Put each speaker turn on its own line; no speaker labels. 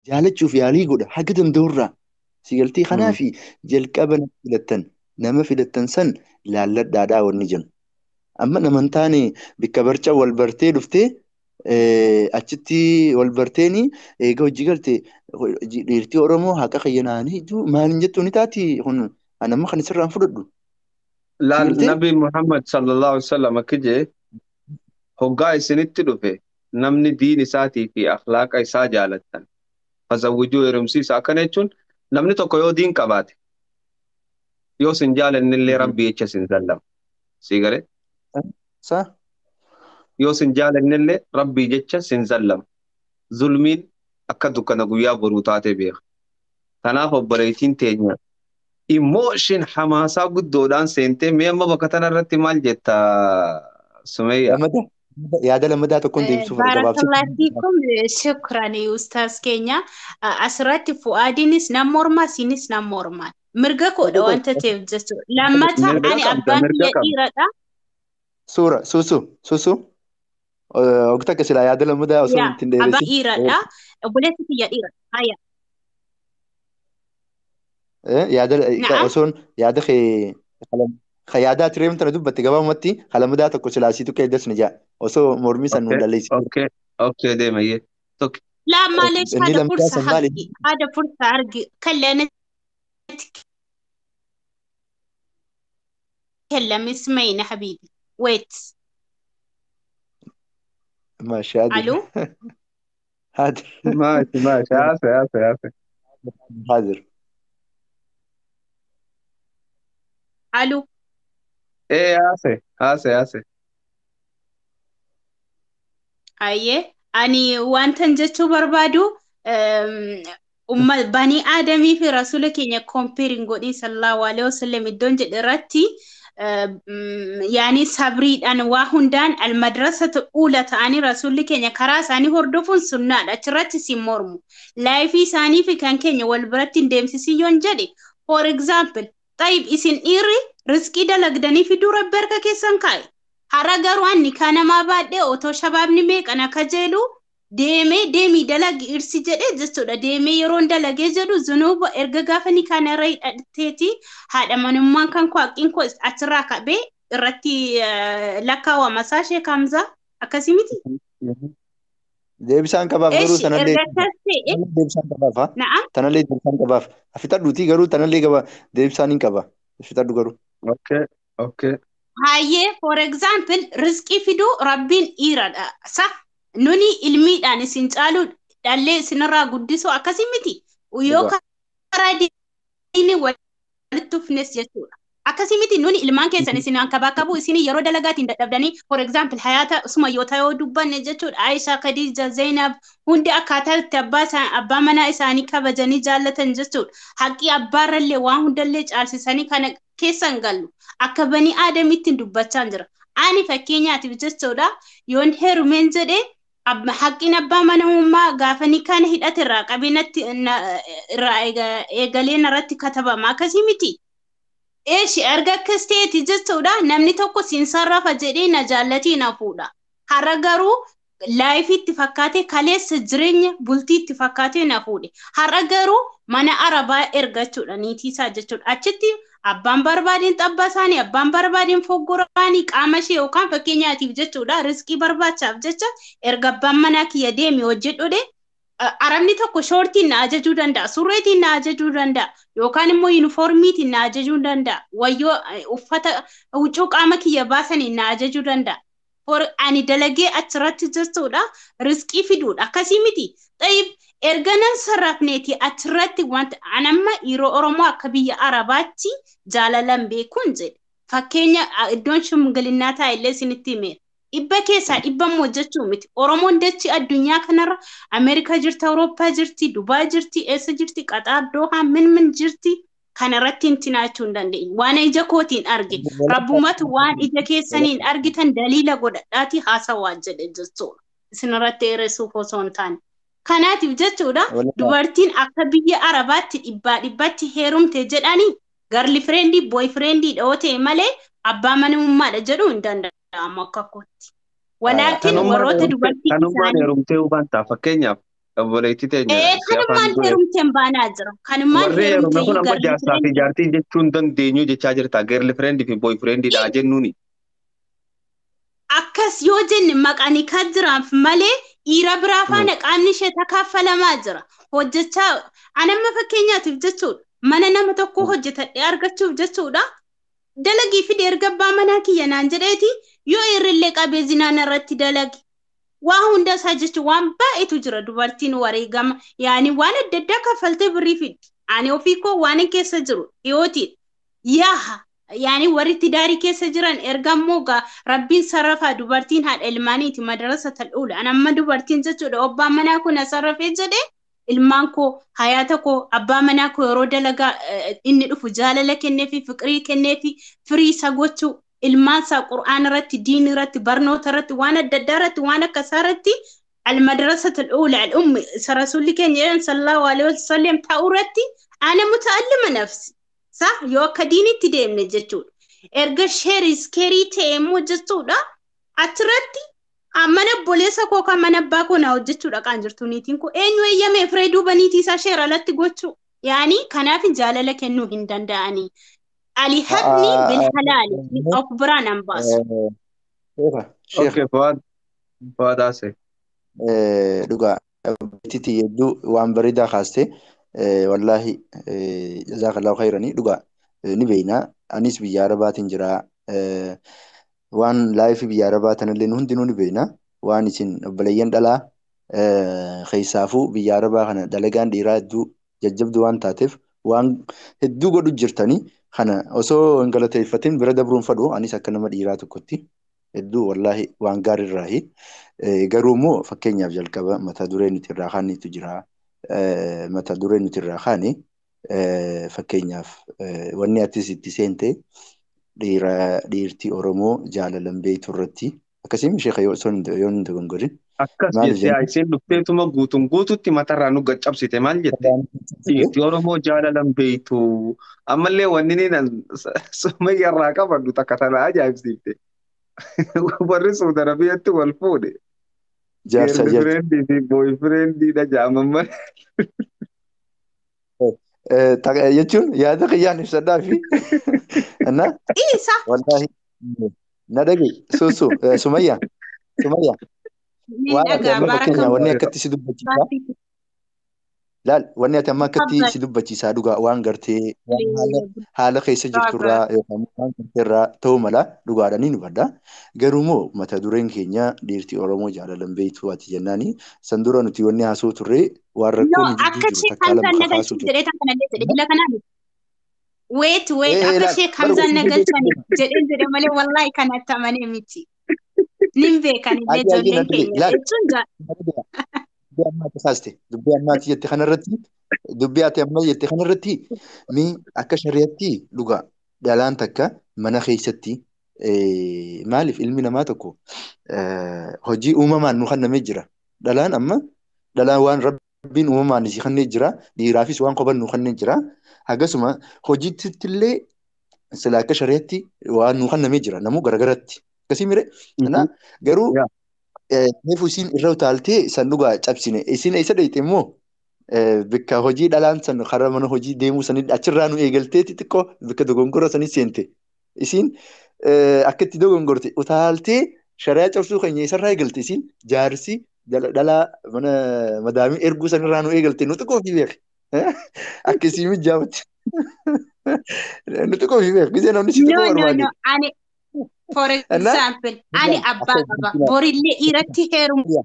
Jaalachuuf yaalii godha haga danda'urraa. Si galtee kanaafi jalqaba nama filattan san laalladhaadhaa wanni jennu. Amma nama hin taane bikka barcaa wal bartee dhuftee achitti wal barteeni eega hojii galte dhiirtii Oromoo haqa kayyanaanii maaliin jettu ni taati kun amma kan isirraan fudhadhu.
Laal Nabi Muhammad sallallahu alaihi wasallam akka jee hoggaa isinitti dhufe namni diin isaatii fi akhlaaqa isaa jaalattan fazawwijuu heerumsiisa. Akkana jechuun namni tokko yoo diin qabaate yoo sin jaalannillee rabbii jecha sin zallama. Sii galee? Yoo sin jaalannillee rabbii jecha sin zallama. Zulmiin akka dukkana guyyaa boruu taate beeka. Kanaaf obboleettiin teenya emotion hamaasaa guddoodhaan seentee mee amma bakka tanarratti maal jetta Sumeyya?
Yaada lammadaa tokkoon deebisuuf gabaabsee.
Barakallahu fiikum, shukran ustaaz keenya. Asirratti Fu'aadiinis nama mormaa isinis nama mormaa. Mirga koodha wanta ta'eef jechuudha. Lammata ani abbaan kiyya dhiiradha.
Suura suusu suusu. Waqti akka silaa yaada lammadaa osoo ittiin
dheeressin. Abbaan dhiiradha. Obboleessi kiyya dhiiradha. Haya.
Yaada osoon yaada kee yaadaa tireem tana dubbatte gabaabumatti lammadaa tokko silaa siitu keeddas ni jaa. Osoo mormii san nuun dalleessi.
Okay, okay, deemayyee. Tokko.
لا معلش هذا فرصة حقي، هذا فرصة أرجع خلينا نتكلم. اسمعيني حبيبي ويت.
ماشي هذا.
الو
حاضر
ماشي ماشي عافية عافية عافية.
حاضر.
الو
ايه عافية عافية عافية.
Ayyee, ani wantan jechuu barbaadu umma banii aadamii fi rasuula keenya comparing godhin sallallahu alaihi wasallam iddoon jedhe irratti yaani sabriidhaan waa hundaan almadrasatu uula ta'anii rasuulli keenya karaa isaanii hordofuun sunnaadha. Achirratti si mormu. Life isaanii fi kan keenya wal biratti hin deemsisin yoon jedhe, for example, xayib isin dhiirri riskii dalagdanii fiduu rabbi harka keessan kaa'e. Har'a garuu anni kan namaa baadhee otoo shabaabni meeqan akka jeelu deemee deemii dalagi irsi jedhee jechuudha. Deemee yeroon dalagee jedhu zunuuba erga gaafa ni kana irra hidhateeti haadha manummaan kan koo haqqiin koo achirraa qabee irratti lakkaawama isaa Sheek Hamzaa akkasii miti.
Deebisaan qabaaf garuu
Eshi
tanallee
erga akkas ta'e
deebisaan qabaaf haa
na'am.
Tanallee deebisaan qabaaf fixadhuutii garuu tanallee qaba deebisaan hin qaba fixadhu garuu.
Okay, okay.
Hayyee, for example, rizqii fiduu rabbiin dhiiradha. Sa nuni ilmiidhaan isin caalu dhallee isinirraa guddisuu akkasii miti. Yoo karaa diinii walitti dhufnes jechuudha. Akkasii miti nuni ilmaan keessan isin hankabaakabuu isin yeroo dalagaatiin dadhabdanii, for example, hayaata sumayyoota yoo dubbanne jechuudha. Aisha, Khadija, Zainab hundi akkaataa itti abbaa abbaa manaa isaanii kabajanii jaallatan jechuudha. Haqqii abbaarrallee waan hundallee caalsisanii kana keessan gallu. Akka banii aadamitti dubbachaa jira. Ani fakkeenyaatiif jechuudha yoon heerumeen jedhee haqqiin abbaa manummaa gaafa ni kana hidhate irraa qabeenyatti irraa eegalee narratti katabama akkasii miti. Eeshi erga akkas ta'eeti jechuudha namni tokko siin sarrafa jedhee na jaallatii na fuudha. Har'a garuu life itti fakkaatee kaleessa jireenya bultii itti fakkaatee na fuudhe. Har'a garuu mana arabaa ergachuudha niitii isaa jechuudha. Achitti abbaan barbaadeen xabbaa isaanii abbaan barbaadeen foggoraanii qaama ishee yookaan fakkeenyaatiif jechuudha riskii barbaachaaf jecha erga abbaan manaa kiyya deeme hojjedhodhe arabni tokko shoortiin na ajajuu danda'a, surreetiin na ajajuu danda'a, yookaan immoo yuunifoormiitiin na ajajuu danda'a, wayyoo uffata huccuu qaama kiyya baasaniin na ajajuu danda'a. For ani dalagee achirratti jechuudha riskii fiduudha akkasii miti. Xayyib erga nan sarrafneeti achirratti wanta anamma yeroo Oromoo akka biyya Arabaatti jaalalan beekuun jedhe. Fakkeenya iddoon shimgilinnaa taa'e illee isinitti himeera. Dhibba keessaa dhibba immoo jechuu miti. Oromoon dachii addunyaa kanarra Ameerikaa jirti, Awurooppaa jirti, Dubaay jirti, eessa jirti, Qaxaar, Doohaa, min min jirti. Kanarratti hin tinaachuu hin dandeenye. Waan ija kootiin arge. Rabbumatu waan ija keessaniin argitan daliila godhadhaati haasawaa jedhe jechuudha. Isinirratti dheeressuuf osoo hin taane. Kanaatiif jechuudha dubartiin akka biyya Arabaatti dhibbaa dhibbatti heerumte jedhanii girlfriend boyfriend dhoo ta'e malee abbaa manummaadha jedhuu hin danda'amu akka kootti. Walaakin warroota dubartii
Kanummaan
isaanii
heerumtee hubantaa fakkeenyaaf Obboleettii teenya si afaan
Kanumaan
godhe.
heerumteen baanaa jira. Kanumaan
Warri heerume
heerumte
kun amma jaarsaa fi
girlfriend.
jaartii jechuun dandeenyu jechaa jirta. Girlfriend fi boyfriend dha jennuuni.
Akkas yoo jenne maqaan hiikaa jiraaf malee dhiira biraa faana qaamni ishee takaffalamaa jira. Hojjechaa anamma fakkeenyaatiif jechuudha. Mana nama tokko hojjetadhee argachuuf jechuudha. Dalagii fide erga abbaa manaa kiyya naan jedheeti yoo irrillee qabee zinaan irratti dalagi. Waa hunda isaa jechuun waan baay'eetu jira dubartiin wareegama. Yaani waan adda addaa kaffaltee birrii fiddi. Ani ofii koo waan hin keessa jiru dhiyootiin. Yaaha yaani warri tidaarii keessa jiran erga immoo rabbiin sarrafaa dubartiin haadha ilmaaniiti madarasa tal'uula. Ani amma dubartiin jechuudha abbaan manaa kun sarrafee jedhee ilmaan koo hayaata koo abbaa manaa koo yeroo dalagaa inni dhufu jaalala kenneefi fiqirii kenneefi firii isa gochuu ilmaan isaa qur'aan irratti diin irratti barnoota irratti waan adda addaa irratti waan akkasaa irratti المدرسة الأولى الأم رسول keenya jedhan sallallahu alaihi wasallam ta'uu irratti ana muta'allima nafsi sa yoo akka diinitti deemne jechuudha. Erga sheeris keerii ta'e immoo jechuudha achirratti mana obboleessa koo kan mana abbaa koo naa hojjechuudha qaan jirtu niitiin koo eenyu eeyyamee firee duuba niitii isaa sheera alatti gochuu yaani kanaaf jaalala kennuu hin danda'anii. Ali habni bil halaali of biraan an baasu.
Sheekha, sheekha.
Okay, Fuad. Fuad Ase.
Dhugaa obboleettii hedduu waan bareedaa kaaste wallaahi jazaakallahu khayranii dhugaa ni beekna anis biyya arabaatiin jira waan laayifii biyya arabaa tanallee nu hundinuu ni beekna waan isin obboleeyyan dhalaa keessaafuu biyya arabaa kana dalagaan dhiiraa hedduu jajjabdu waan taateef waan hedduu godhu jirtanii kana osoo hin galateeffatin bira dabruun fadhu anis akka nama dhiiraa tokkotti hedduu wallaahi waan gaariirraahi. Garuu immoo fakkeenyaaf jalqaba mata duree nuti irraa kaanitu jira. Mata duree nuti irraa kaane fakkeenyaaf wanni atis itti seente dhiirti Oromoo jaalalan beektu irratti akkasiin sheekha yoo osoo yoo hin dogongorin
Akkas
maal
jettee
jenna?
isheen dhufteetuma guutuun guututti matarraa nu gaccabsite maal jette? Dhiirti Oromoo jaalalan beektu. Ammallee wanni ni nan sumayya irraa qabadhu takka tana ajaa'ibsiifte. Warri Suudi Arabiyaatti wal fuudhe.
Jaarsa jaarsa.
Girlfriend fi boyfriend dha jaaman malee.
Jechuun yaada kiyyaan ibsadhaa fi na
Isa
wallaahi na dhaga'i suusu Sumayyaa Sumayyaa
ni
waan ati
dhagaa
amma fakkeenyaa
baaraka
wanni akkatti si dubbachiisaa laal wanni ati amma akkatti si dubbachiisaa dhugaa waan gartee waan haala keessa jirturraa yookaan waan garteerraa ta'uu mala dhugaadhaan ni hubadha. Garuu immoo mata dureen keenya dhiirti Oromoo jaalalan beektu ati jennaani san dura nuti wanni haasoo turre waan
No,
rakkoo nu jidduu
akka
jiru
ishee
takkaa
Hamzaan
lama
na
kakaasuu
galchuuf
ture.
jedhee tan kanallee jedhe jila kanaa miti. Wait, wait,
Ee
akka
laal
ishee
bara
Hamzaan na
osoo
galchan jedheen jedhe malee wallaahi kanatti amanee miti. Nin beekan illee
Ati ati na
ijoolleen
dhaga'i
keenya
laal
jechuun
dubbii ammaati kaaste dubbii ammaati jette kanarratti dubbii ati amma jette kanarratti mi akka shari'aatti dhugaa dhalaan takka mana keessatti maaliif ilmi namaa tokko hojii uumamaan nu kennamee jira. Dhalaan amma dhalaan waan rabbiin uumamaan isii kennee jira dhiiraafis waan qoban nu kennee jira. Akkasuma hojiitti illee sila akka shari'aatti waan nu kennamee jira namuu garagaratti. Akkasii mire garuu reefu isiin irra utaaltee san dhugaa cabsine isin eessa dhayxe immoo bikka hojii dhalaan san karaa mana hojii deemuu sanii achirraa nu eegaltee xixiqqoo bikka dogongora sanii seente. Isiin akka itti dogongorte utaaltee shari'aa cabsuu keenya isarraa eegalte isiin jaarsi dhalaa mana madaamii erguu sanirraa nu eegalte nu xiqqoo ofii beek. Akka isii mijaa'utti. Nu xiqqoo ofii beek. Gisee namni si
No,
xiqqoo
no,
barbaade.
no. Ani, for
Innaa
example, ani
akka
abbaa qaba. Borillee dhiiratti heerumuu